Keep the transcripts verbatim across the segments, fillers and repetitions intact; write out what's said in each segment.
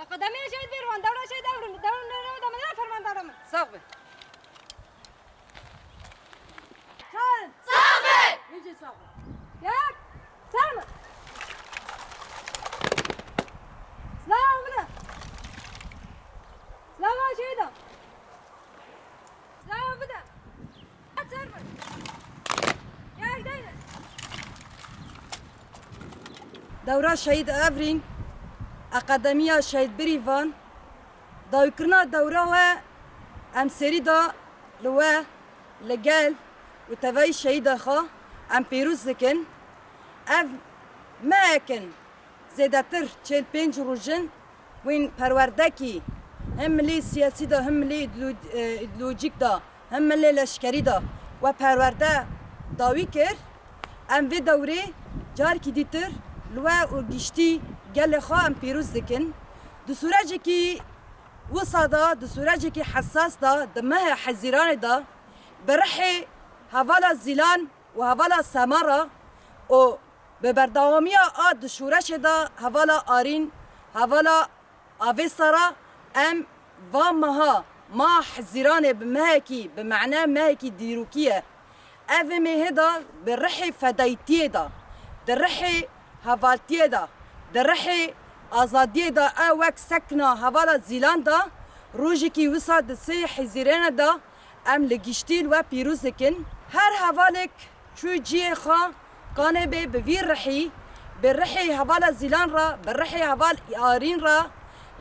Akademiya Şehîd Bêrvan, dewra Şehîd Evrim, dewra Newroz da min, fermandara min. Sağ be. Çağırın. Sağ be. Nice sağ be. Gel. Sağ mı? Silah bile. Silah var şeyde. Silah bile. At ser mi? Gel gidelim. Dewra Şehîd Evrîn, Akademiya Şehîd Birîvan, dawîkirina dewra we em serî da li we, li gel û tevayî şehîda xwe em pîroz dikin. Ev mehek in, zêdetir çil pênc roj in, wîn perwerdekî him milî siyasî de, him milî îdlo-, e, îdeolojîk de, him milî leşkerî de we perwerde dawî kir. Em vê dewrê carekî dîtir li we û giştî gelê xwe em pîroz dikin. Di sûrecekî wisa de, di sûrecekî hesas de, di mehê Hezîranê de bi rihê hevala Zîlan û hevala Semara û bi berdewamiya a di şoreşê de hevala Arîn, hevala Avesta ra em va meha, meha Hezîranê bi mehekî, bi mane mehekî dîrokî ye. Ev ê mehê de bi rihê fedayîtiyê de, di rihê hevaltiyê de, di rihê azadiyê de, ew wek sekna hevala Zîlan de, rojekî wisa di sê Hezîranê de em li giştî li we pîroz dikin. Her hevalek çû cihê xwe, kanê bê bi vî rihî, bi rihê hevala Zîlan re, bi rihê heval Arîn re,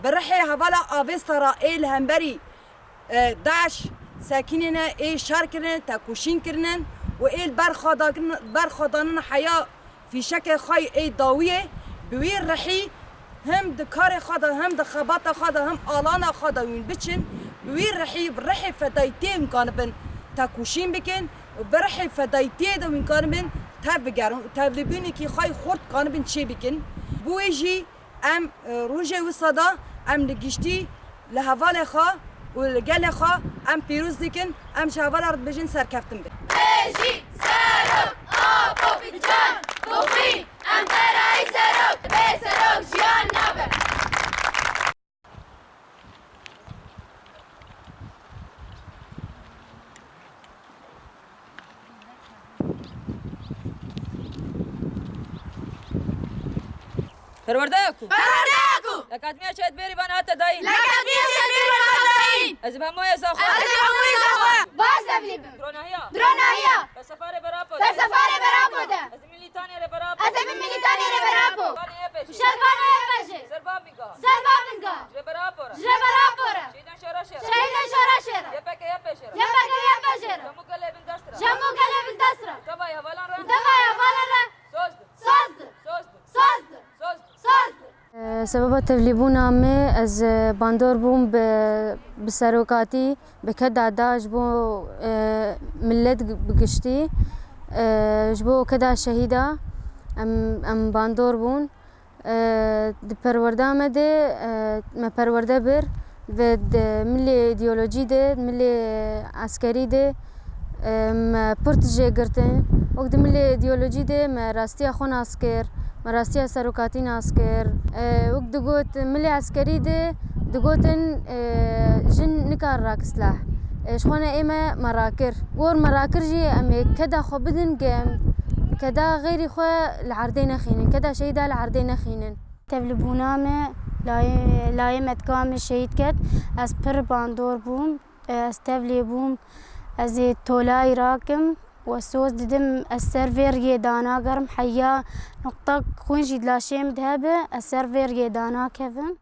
bi rihê hevala Avesta re ê li hemberî, e, DAIŞ sekînîne, ê şer kirine, tekoşîn kirine û ê li ber xwe dakin-, ber xwe danine heya fîşekê xwe yê dawiyê, bi wî rihî him di karê xwe de, him di xebata xwe de, him alana xwe de wîn biçin, bi wî rihî, bi rihê fedayîtiyê hûn kanibin tekoşîn bikin û bi rihê fedayîtiyê de hûn kanibin tev bigerin û tevlîbûnekî xwe yê xurt kanibin çê bikin. Bi wê jî em, e, rojê wisa de em li giştî li hevalê xwe û li gelê xwe em pîroz dikin, em ji hevala re dibêjin serkeftin be. Bijî Serok Apo bi can bi xwîn, em te rayî Serok, bê Serok jiyan nabe. Perwerdeya ku. Perwerdeya ku. Li Akademiya Şehîd Bêrîvan hate dayîn. Li Akademiya Şehîd Bêrîvan hate dayîn. Ez bi hemû hêza xwe. Ez bi hemû hêza xwe. Baş tevlî bim. Dronahiya. Dronahiya. Felsefa rê berapo de. Felsefa rê berapo de. Ez bi milîtanê rê berapo. Ez bi milîtanê rê berapo. Şervanê yê pêşê. Şervanê yê pêşê. Serban binga. Serban binga. Ji rê berapo re. Ji rê berapo re. Şehîdên şoreşê re. Şehîdên şoreşê re. Y P G yê pêşê re. Y P G yê pêşê re. Ji hemû gelê bindest re. Ji hemû gelê bindest re. Tevayê hevalan re. Tevayê hevalan re. Soz di. Soz di. Soz di. Soz di. Soz di. Soz di. Sebeba tevlîbûna me, ez bandor bûm bi, bi serokatî, bi keda da ji bo, e, millet bi giştî, e, ji bo keda şehîda em, em bandor bûn. E, di perwerda me de, e, me perwerde bir ve di milê îdeolojî de, milê eskerî de, e, me pir tijê girtin. Wek di milê îdeolojî de me rastiya xwe nas kir, me rastiya serokatî nas kir. E, wek digot milê eskerî de digotin, e, jin nikar rak silah. E, ji xwe ne ê me, me rakir. Gor me rakir jî em ê keda xwe bidin, ke em keda xeyrî xwe li erdê nexînin, keda şehîda li erdê nexînin. Tevlîbûna me, layê, layê me dika min şehîd ket. Ez pir bandor bûm. Ez tevlî bûm. Ez ê tolayî rakim û ez soz didim, ez ser vê riyê danagerim. Heya nuqtek xwîn jî di laşê min de hebe, ez ser vê riyê danakevim.